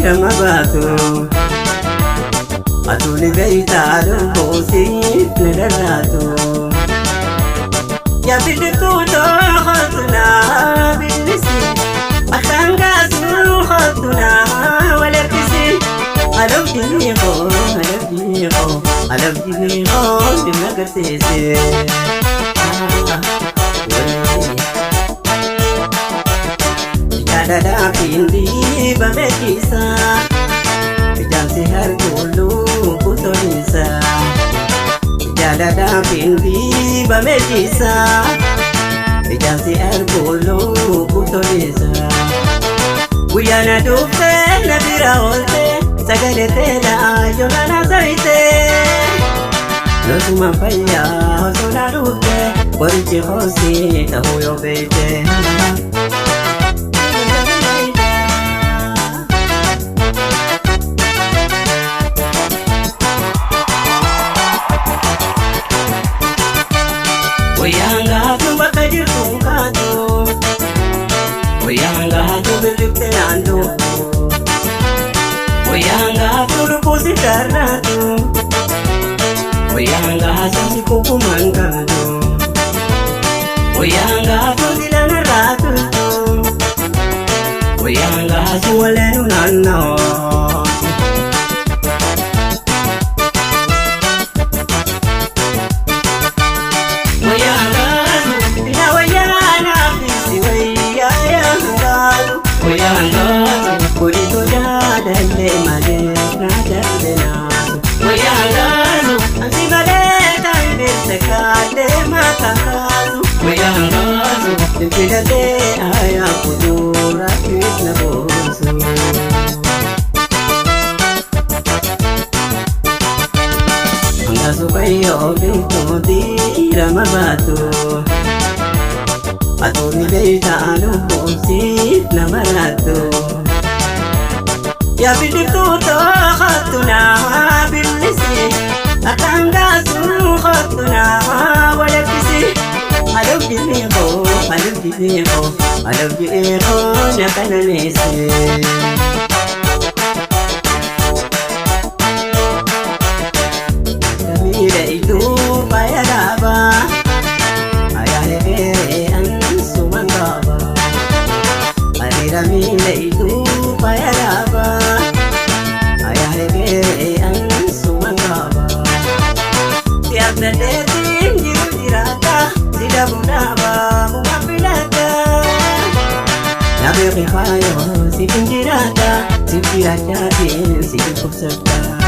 Diirama baatu. Atuuni beeytaa lubbuusiif na dharraatu. Yaa biliftuu tookotu naa billisi. Akkaan gaasuu kootu naa wal harkisi. Alabdii koo alabdii koo alabdii koo si agarsiise. Jaalalaafiin dhiibame kiisa. Ijaansi harkuuluu kutoliisa. Jaalalaafiin dhiibame kiisa. Ijaansi harkuuluu kutoliisa. Guyyaana dhuftee na bira oolte sagalee teelaa yoonana soyite. Yoosuma fayyaa osoo na dhufte qorichi hoosii ta'uu yoo beekte. Wayyaan gaatu bakka jirtu kaatu. Wayyaan gaatu birrifte naantu. Wayyaan gaatu lubbuusi darraatu. Wayyaan gaatu si kukumaan qabdu. Wayyaan gaatu dilan irraa tultu. Wayyaan gaatu waleenu naannoo. Wayyaan gaatu ina wayyaan hafiisi wayyaa gaatu. Wayyaan gaatu koriitu jaalallee malee na darbe naatu. Wayyaan gaatu ansi malee kan beekte kaalee mataa kaatu. Wayyaan gaatu finfinnee ayaa kuduraa na boosu. Hangasu fayyoo beektuu diirama baatu. Atuuni beeytaa lubbuusiif nama laattu. Yaa biliftuu tookotu naa billisi. Akkaan gaasuu kootu naa walakkisi. Alabdii koo alabdii koo alabdii koo na qananeesse. Miira iddoo faaya dhaabaa. Ayyaana feeree ansumaan qaba. Hariira miila iddoo faaya dhaabaa. Ayyaana feeree ansumaan qaba. Siyaasni deetiin jiru jiraata. Si dhabuun dhaabaa muka filata. Nabeeqi faayoo si jiraata. Si jiraachaatiin si dhukkubsata.